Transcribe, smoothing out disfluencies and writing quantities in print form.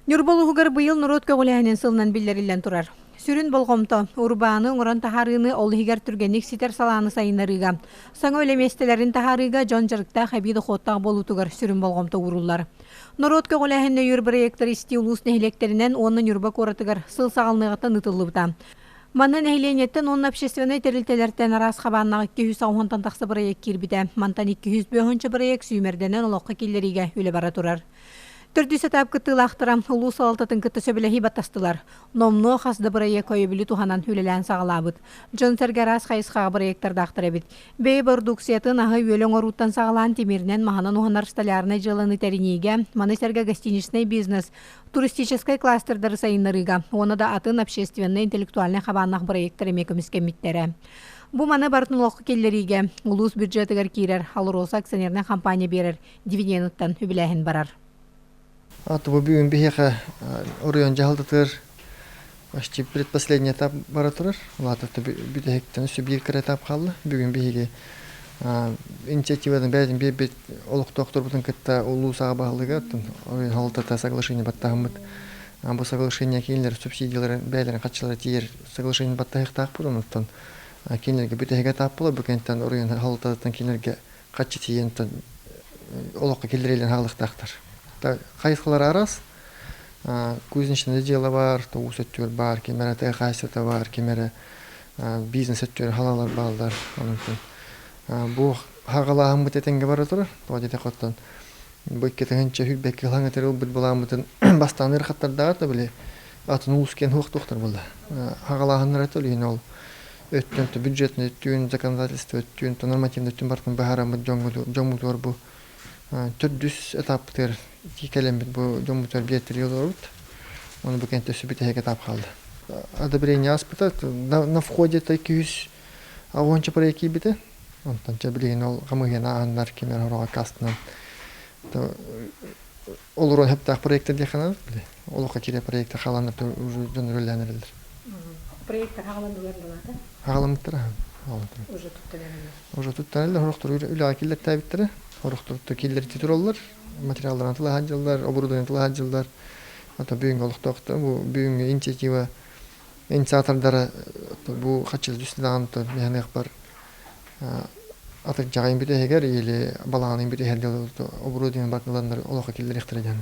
Ньурба улууһугар быйыл норуот көҕүлээһинин сылынан биллэриллэн турар. Сүрүн болҕомто урбааны оҥорон таһаарыыны, ол иһигэр түргэнник ситэр салааны сайыннарыыга, саҥа үлэ миэстэлэрин таһаарыыга дьон дьарыктаах эбии дохуоттаах буолуутугар сүрүн болҕомто ууруллар. Норуот көҕүлээһин өйүүр бырайыактары истии улуус нэһилиэктэринэн уонна Ньурба куоратыгар сыл саҕаланыаҕыттан ыытыллыбыта. Манна нэһилиэнньэттэн уонна общественнай тэрилтэлэртэн араас хабааннаах 280-тан тахса бырайыак киирбитэ. Мантан 205 бырайыак сүүмэрдэнэн олоххо киллэриигэ үлэ бара турар. Төрдүс этап кыттыылаахтара улуус салалтатын кытта сөбүлэһии баттастылар. Номнуо хас да бырайыак өйөбүлү туһанан үлэлээн саҕалаабыт. Дьон-сэргэ араас хайысхаҕа бырайыактардаахтар эбит. Бэйэ бородууксуйатын аһы-үөлү оҥорууттан саҕалаан тимиринэн маһынан уһанар столярнай дьыаланы тэриниигэ, маны сэргэ гостиничнай бизнес, туристическай кластердары сайыннарыыга уонна да атын общественнай интеллектуальнай хабааннаах бырайыактар эмиэ көмүскэммиттэрэ. Бу маны барытын олоххо киллэриигэ улуус бюджетыгар киирэр АЛРОСА акционернай компания биэрэр дивиденыттан үбүлээһин барар. Аты бу бүгүн биһиэхэ оройуон дьаһалтатыгар почти предпоследний этап бара турар. Улаатар бүтэһиктэн өссө биир кыра этап хаалла. Бүгүн биһиги инициативаны бэйэтин биэрбит олохтоохторбутун кытта улуус аҕа баһылыга оройуон салалтата соглашение баттаһыммыт. Бу соглашение кинилэр субсидияларын бэйэлэрин хаччылара тиийэр соглашение баттаһыахтаахпыт. Онуттан кинилэргэ бүтэһик этап буолар. Бу кэнниттэн оройуон салалтатыттан кинилэргэ хаччы тиийэн олоххо киллэрэллэн хаалыахтаахтар. Хайысхалар араас. Кузнечное дело баар, уус өттүгэр баар, ким эрэ тыа хаһаайыстыбата баар, ким эрэ бизнес өттүгэр халалар бааллар. Онон бу хаҕалааһыммыт этэҥҥэ бара турар. Тоҕо диэтэххэ оттон бу 2021 ылаҥ этэр ылбыт былааммытын бастаан ыарахаттардааҕар да били атын улуус киэн хуохтуохтар буолла. Хаҕалааһыннара төлүһүн ол өттүн бюджетный өттүн, законодательство өттүн, нормативный өттүн барытын быһаараммыт дьоммутугар бу төрдүс этаппытыгар кэлэммит бу дьоммутугар биэртэлии олоробут. Оны бу кэнтэ өссө бүтэһик этап хаалла. Одобрение ааспыта на входе 260 проект киирбитэ. Онтон чэ билигин ол хамыыһыйаны ааһаннар ким эрэ хороҕо аккаастанан олоруон сөптөөх проекттар диэххэ наада. Олоххо киирэр проекттар хааланнар уже дьон үлэлээн эрэллэр. Проекттар хааланнылар дуо? Хаалыммыттара. Уже туттан эрэллэр. Уже туттан эрэллэр. Сорохтор үлэҕэ киллэртээбиттэрэ. Сорохтор киллэрти тураллар. Материалларын тылаһан дьыллар, оборудование тылаһан дьыллар. Ото бүгүҥҥү олохтоохтор бу бүгүҥҥү инициатива инициатордара бу хаччы түстэ даҕаны миһаныахпар атырдьаҕайын бүтэһигэр или балаҕанын бүтэһэр дылы оборудование барытын ыланнар олоххо киллэриэхтэрэ диэн.